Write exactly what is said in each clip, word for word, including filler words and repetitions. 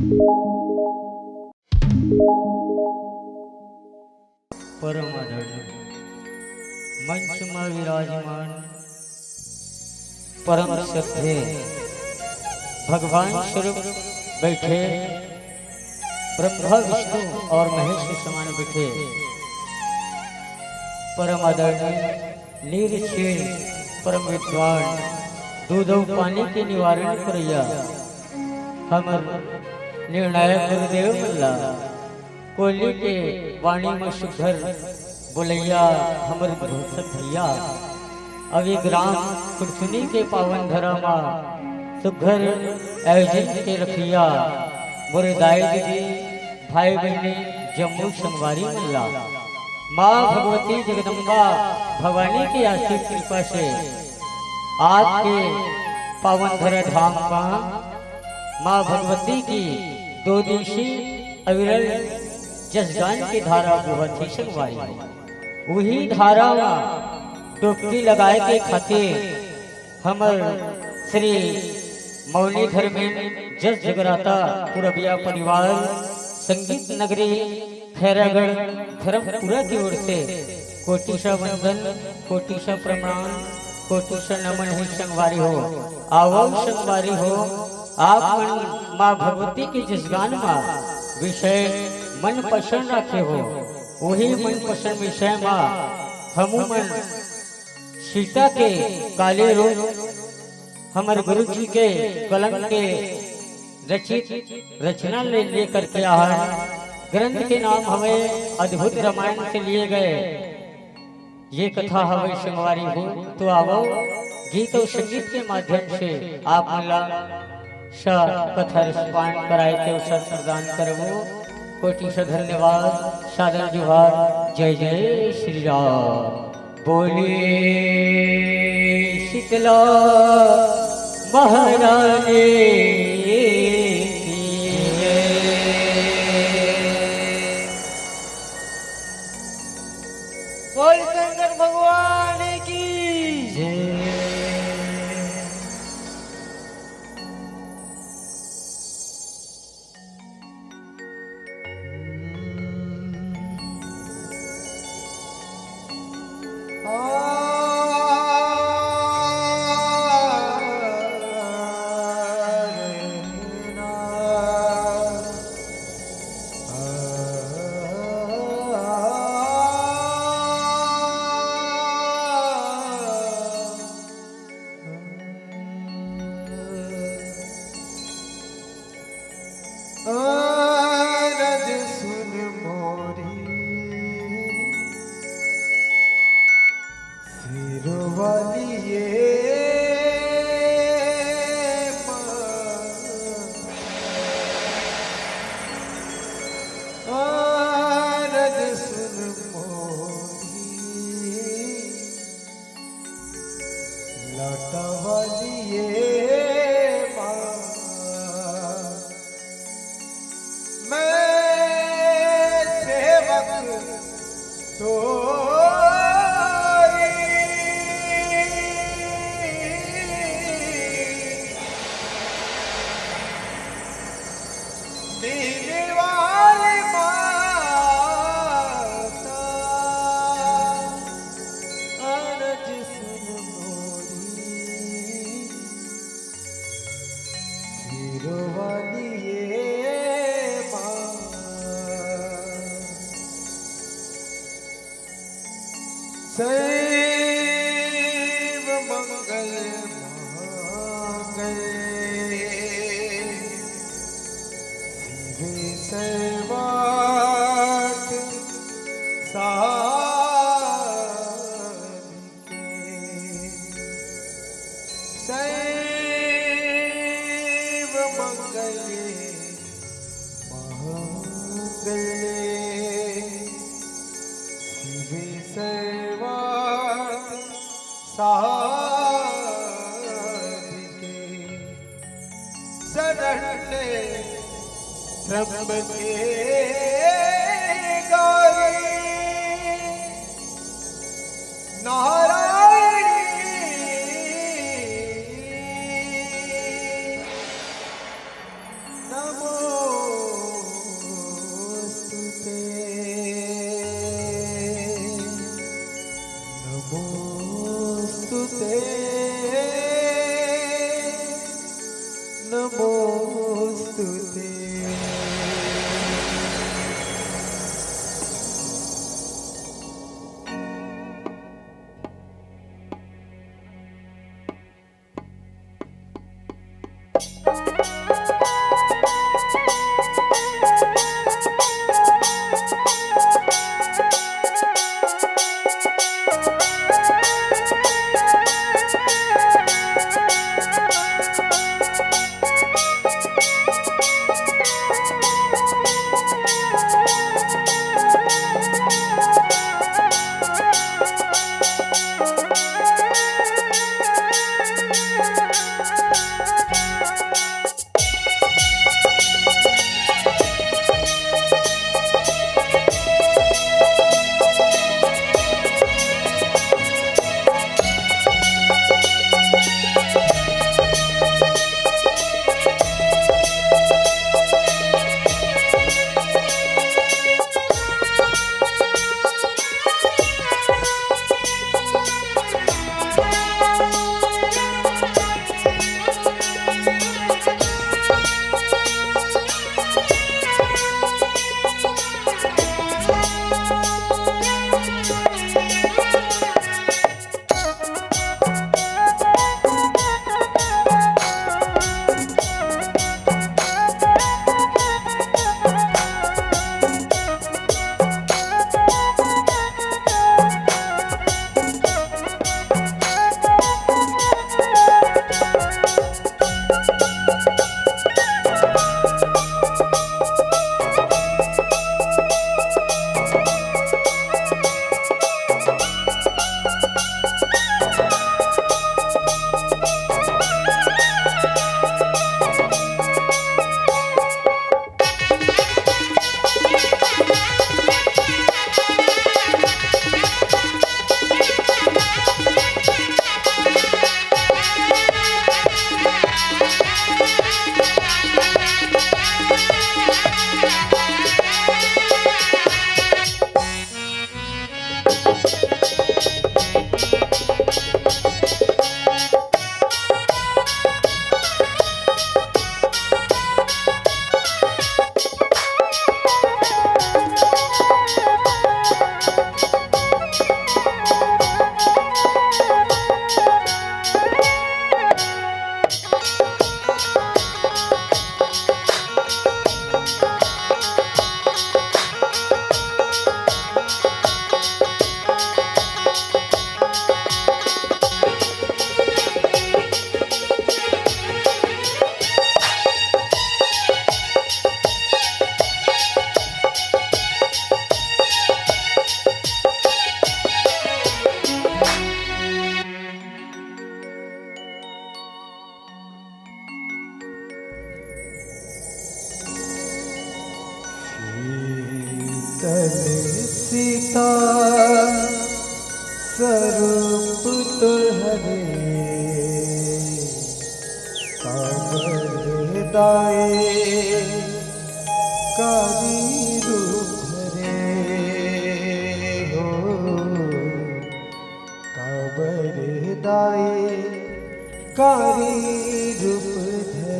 परम आदरणीय मंच म विराजमान परम श्रद्धेय भगवान स्वरूप बैठे ब्रह्मा विष्णु और महेश के समान बैठे परम आदरणीय नीर क्षीण परम विद्वान दूधव पानी के निवारण करैया हमर निर्णायक गुरुदेव मन ला कोयली के वाणी म सुघर बोलैया हमर घोषक भैया अउ ये ग्राम कुड़सुनी के पावन धरा म सुघर आयोजन के रखैया मोर दाई दीदी भाई बहिनी जम्मो संगवारी मन ला माँ भगवती जगदम्बा भवानी के आशीष कृपा से आपके पावन धरा धाम म माँ भगवती की दो दिवसीय अविरल जसगान के धारा बोहत हे संगवारी। उही धारा म डुबकी लगाए के खातिर हमर श्री मौनी धर्मेन जस जगराता पुरबिया परिवार संगीत नगरी खैरागढ़ धर्मपुरा की ओर से कोटि सा वंदन, कोटि सा प्रणाम, कोटि सा नमन हे संगवारी हो। आवव संगवारी हो, आप मन माँ भगवती के जसगान म विषय मन पसंद राखे हो, वही मन पसंद विषय म हमू मन सीता के काली रूप हमर गुरु जी के कलम के रचित रचना ले लेकर के आहन। ग्रंथ के नाम हवे अद्भुत रामायण से लिए गए। ये कथा हवे संगवारी हो, तो आवो गीत और संगीत के माध्यम से आप मन ला स कथा रसपान कराए के अवसर प्रदान करबो। कोटि से धन्यवाद, सादर जोहार, जय जय श्री राम। बोले शीतला महारानी की जय। बोल शंकर भगवान की जय। अरज सुन मोरी सिरवालिए माँ। अरज सुन मोरी लटवलिए माँ। मैं सेवक तोरी दीन वाली माता। अरज सुन मोरी सिरवालिए माँ। सर्व मंगल मांगल्ये शिवे सर्वार्थ साधिके। सर्व मंगल्ये मांगल्ये शिवे सर्वार्थ साधिके। शरण्ये त्र्यंबके गौरी नारायणी नमो तले सीता स्वरूप तोर हरे, काबर दाए कारी रूप धरे हो, काबर दाए कारी रूप धरे।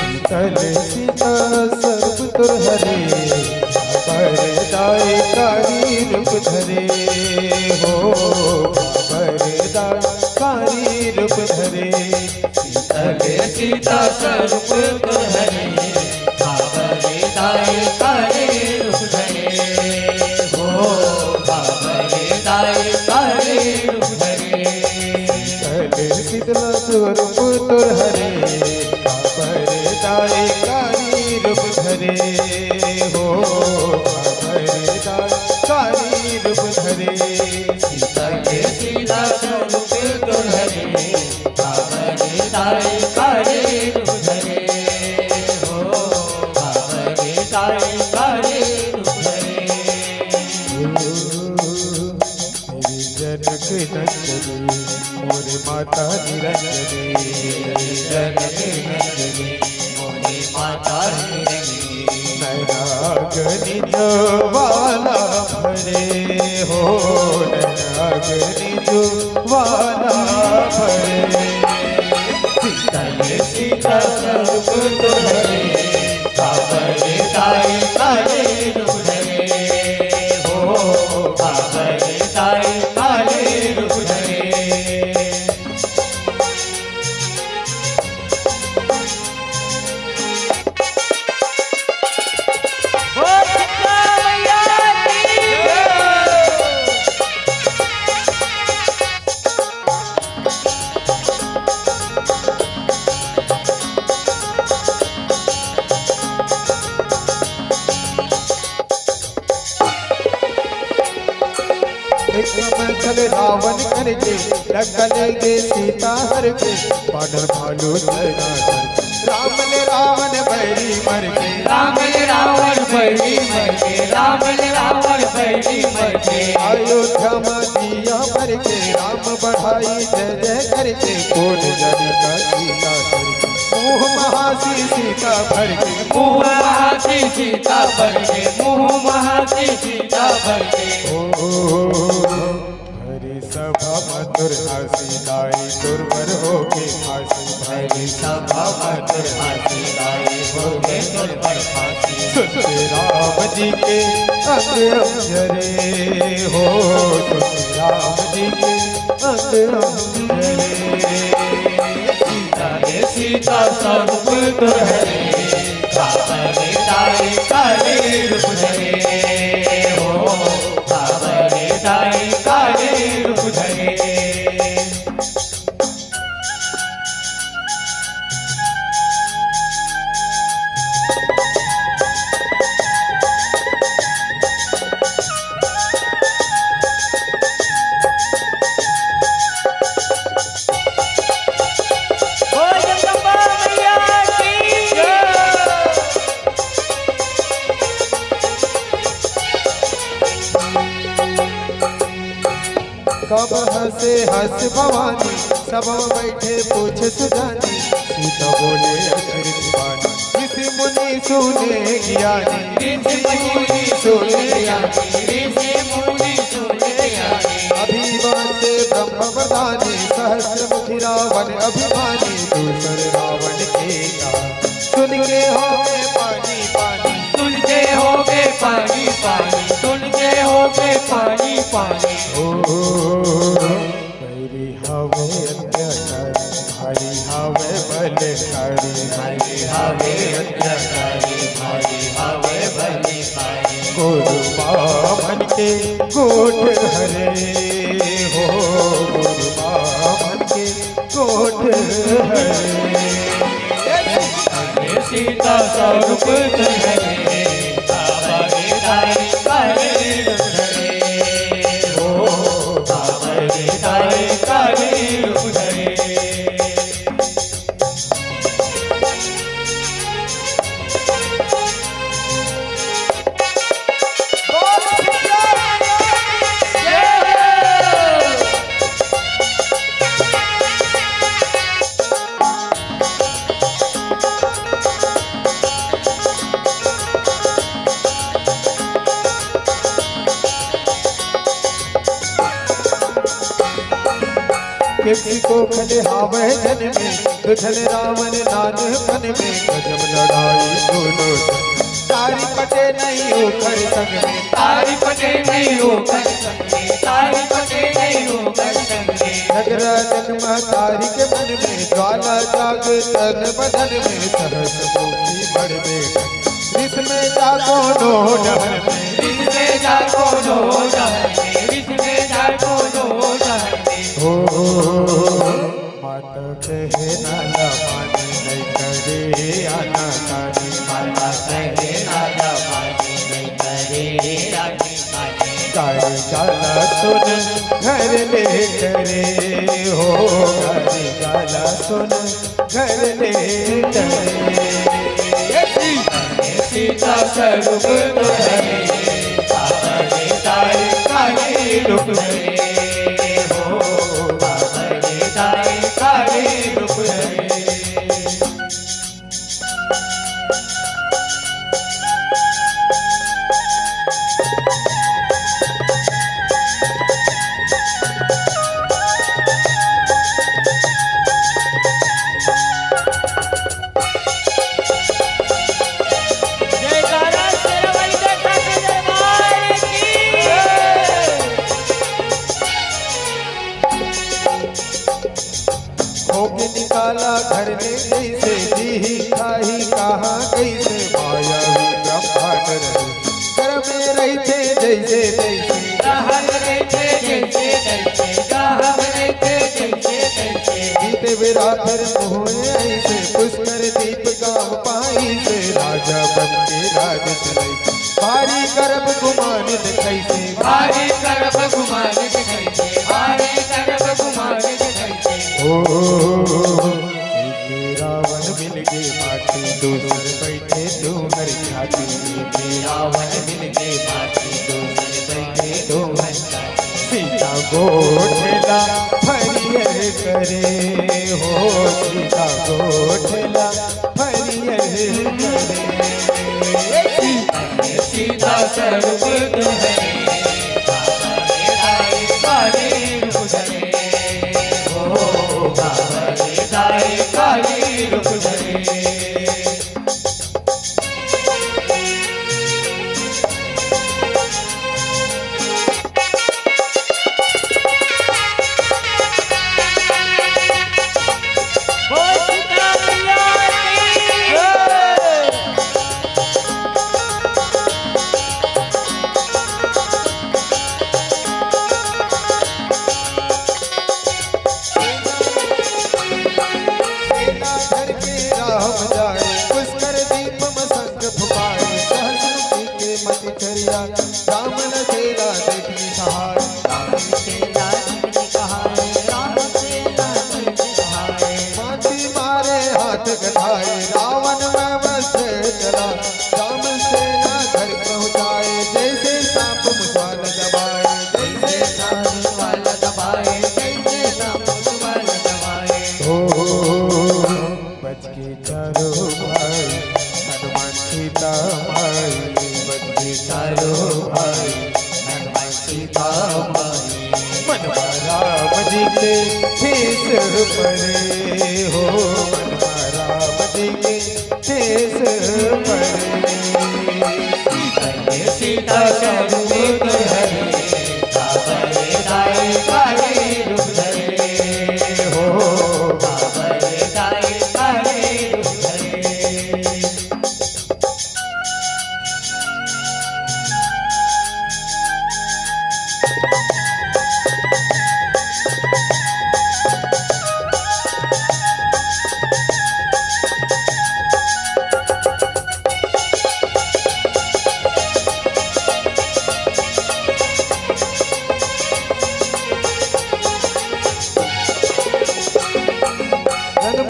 शीतल सीता स्वरूप तोर हरे, काबर दाए कारी रूप धरे हो, काबर दाए कारी रूप धरे। शीतल सीता स्वरूप तोर हरे, काबर दाए कारी रूप धरे हो, काबर दाए कारी रूप धरे। शीतल शीतल स्वरूप तोर हरे, काबर दाए कारी रूप धरे हो, काबर दाए कारी रूप धरे। शीतल शीतल स्वरूप तोर हरे, काबर दाए कारी रूप धरे हो, काबर दाए कारी रूप धरे। मेरी जनक नंदनी, मोरे माता निरंजनी। जनक नंदनी, मोरे माता निरंजनी। नैना गनी जो वाला भरे हो, नैना गनी जो वाला भरे। शीतल शीतल स्वरूप तोर हरे, काबर दाए कारी रूप धरे हो, काबर दाए कारी रूप धरे। बोल दुर्गा मैया की। एक समय छल रावण करके, लंका ले गे सीता हर के, बानर भालू सेना करके, राम ले रावण बैरी मर के। राम ले रावण बैरी मर के, राम ले रावण बैरी मर के। अयोध्या में दिया भर के, राम बढ़ाई जय जय करके, कोन जनी का सीता हर के, मुँह महासी सीता भर के। मुँह महासी सीता भर के, मुँह महासी सीता भर के। ओ, भरी सभा में तोर हासी दाई, दुर्बर होके हासी भरी सभा में तोर हासी दाई, होके दुर्बर हासी। सुन राम जी के अंग अंग जरे हो, सुन राम जी के अंग अंग जरे। सीता रे सीता स्वरूप तोर हरे, काबर दाए कारी रूप धरे हो, काबर दाए कारी रूप धरे। बोल जगदम्बा मैया की जय। कब हंसे हंस भवानी, सभा में बैठे पूछे सुजानी। सीता बोले अचरज बानी, ऋषि मुनि सुने ज्ञानी। ऋषि मुनि सुने ज्ञानी, ऋषि मुनि सुने ज्ञानी। अभी बांचे ब्रह्म वरदानी, सहस्त्र मुखी रावण अभिमानी। दूसर रावण के कहा, सुन के हो गए पानी पानी। सुन के हो गए पानी पानी, सुन के हो गए पानी पानी। ओ, बैरी हवे अत्याचारी, भारी हवे बलशाली। भारी हवे अत्याचारी, भारी हवे बलशाली। गुरु बामन के गोठ हरे हो, गुरु बामन के गोठ सीता स्वरूप तुम्हरे, काबर तारी काली रूप धरे। हो, काबर तारी काली रूप धरे। किसी को खले हावै जन में, दुझल रावण नान बन में, गजब लड़ाई दोनों जन। तारी पटे नहीं ओखर संग में, तारी पटे नहीं ओखर संग में, तारी पटे नहीं ओखर संग में। झगड़ा जग महतारी के मन में, ज्वाला जाग तन बदन में, सहस मुखी बड़ बेटा। रिस में जा कोनो डहर में, रिस में जा कोनो डहर में, रिस में जा कोनो डहर में। हो, माता कहे ना ला मानी नहीं करे आना कानी। माता कहे ना ला मानी नहीं करे आना कानी। गाड़ी गाला सुन घर ले करे हो, गाड़ी गाला सुन घर ले करे। सीता स्वरूप तुम्हरे, काबर तारी काली रूप धरे। हो, काबर तारी काली रूप धरे। जयकारा शेरावाली देवता के दरबार की। होके निकाला घर ले जैसे, जी ही खाही कहाँ कैसे, मायावी ब्रह्मांड रहे। घर में रहते जैसे तैसे, घर में रहते जैसे तैसे, घर में रहते जैसे तैसे। जीते बेरा फिर मोहे ऐसे, पुष्कर दीप गाँव पाई से, राजा बन के राज चलाई। भारी करब गुमान कैसे, भारी करब गुमान कैसे, भारी करब गुमान कैसे। ओ, एक रावण मिल के माटी, दूसर बैठे तुम्हर छाती। एक रावण मिल के माटी, दूसर बैठे तुम्हर छाती। सीता गोठला फरियर करे हो, सीता गोठला फरियर करे। सीता स्वरूप तुम्हरे, काली रूप धरे। हो, काली रूप धरे। सेना धर के राम जाए, पुष्कर दीप म संग फुकाए, सहस मुखी के मति चरिया, राम लखेला देखि सहाय। राम लखेला देखि सहाय, राम लखेला देखि सहाय। माटी मारे हाथ गठाए, रावण में वज्र चला, राम सेना घर पहुँचाए, जैसे सांप मुसवा न दबाए, जैसे सांप मुसवा न दबाए, जैसे सांप मुसवा न दबाए। हो, बच के चारों भाई, हनुमान सीता माई, बच के चारों भाई, हनुमान सीता माई। मनवा राम जी के ठेस परे हो, मनवा राम जी के ठेस परे। सीता स्वरूप हरे, काबर ताई काली रूप धरे हो, काबर ताई काली रूप धरे।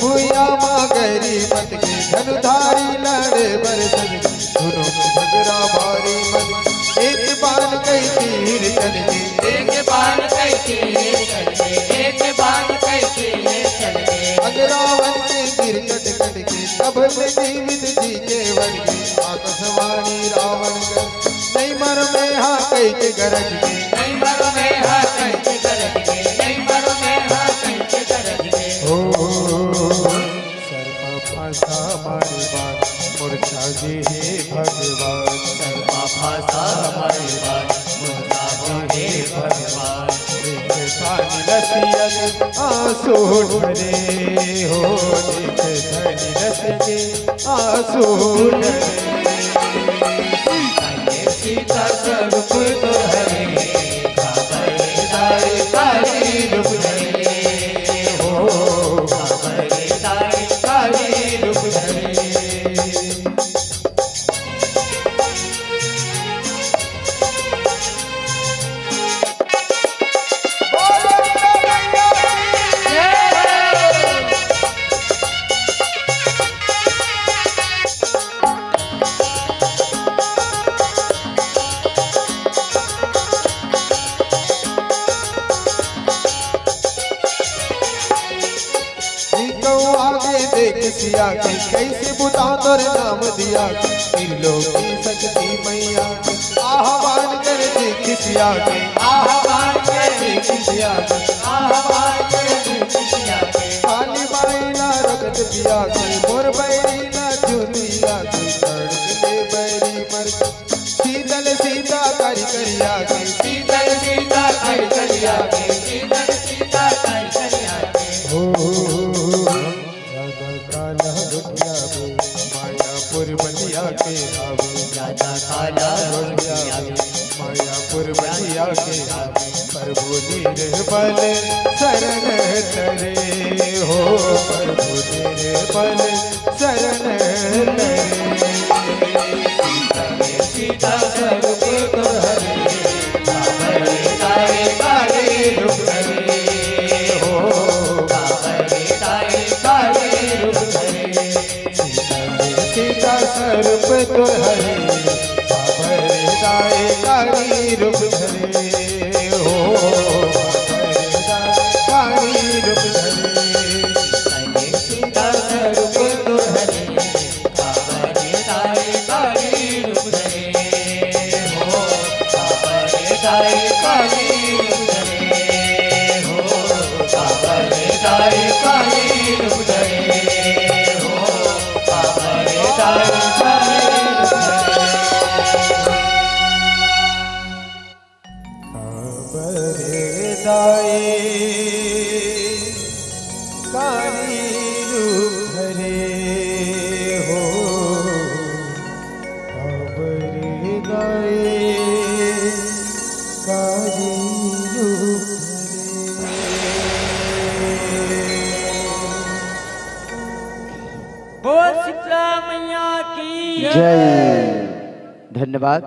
भुइयां म गैरी मत के, धनुधारी लड़े बर सज के, दुनों के झगड़ा भारी मत के, एक बाण कई तीर चल के, एक बाण कई तीर चल के, एक बाण कई तीर चल के। अग रावण के गिर कट कट के, तब ले जीवित जी के वर के, आकाशवाणी रावण कर, नहीं मर में हा कई के गरज के। नहीं मरो में हा कई के गरज के, नहीं मरो में हा कई के गरज के। ओ, सर्प फांसा मारे बाण, मूर्छा गे हे भगवान। सर्प फांसा मारे बाण, मूर्छा गे हे भगवान। देख धनि रसिया के आंसू ढरे हो, देख धनि रसिया के आंसू ढरे। सीता स्वरूप तोहरे, काबर दाए कारी रूप धरे हो, काबर दाए कारी रूप धरे। निकौ आगे देख सिया के, कैसे बुता तोर नाम दिया के। त्रिलोकी शक्ति मैया के, आह्वान कर देख सिया के, आह्वान कर देख सिया के, आह्वान कर देख सिया के। काली माई ला रगत पिया के, मोर बैरी ला चुनिया के, तड़क दे बैरी मर। शीतल सीता करी करिया के, शीतल सीता करी करिया के, शीतल सीता करी करिया के। हो, राजा काला गोठिया बे, मायापुर बलिया के आवे। राजा काला गोठिया बे, मायापुर बलिया के आवे। प्रभु निर्बल शरण तरे हो, प्रभु निर्बल शरण तरे। सीता स्वरूप तोहरे, काबर ताए काली रूप धरे हो, काबर ताए काली रूप धरे। सीता स्वरूप तोहरे, काबर ताए काली रूप धरे हो, काबर ताए काली रूप धरे। सीता स्वरूप तोहरे, काबर ताए काली रूप धरे हो, काबर ताए काली रूप धरे हो, काबर ताए काली रूप धरे हो, काबर ताए काली रूप धरे। काबर दाए काली रूप धरे हो, काबर दाए काली रूप धरे। बोल शीतला मैया की जय। धन्यवाद।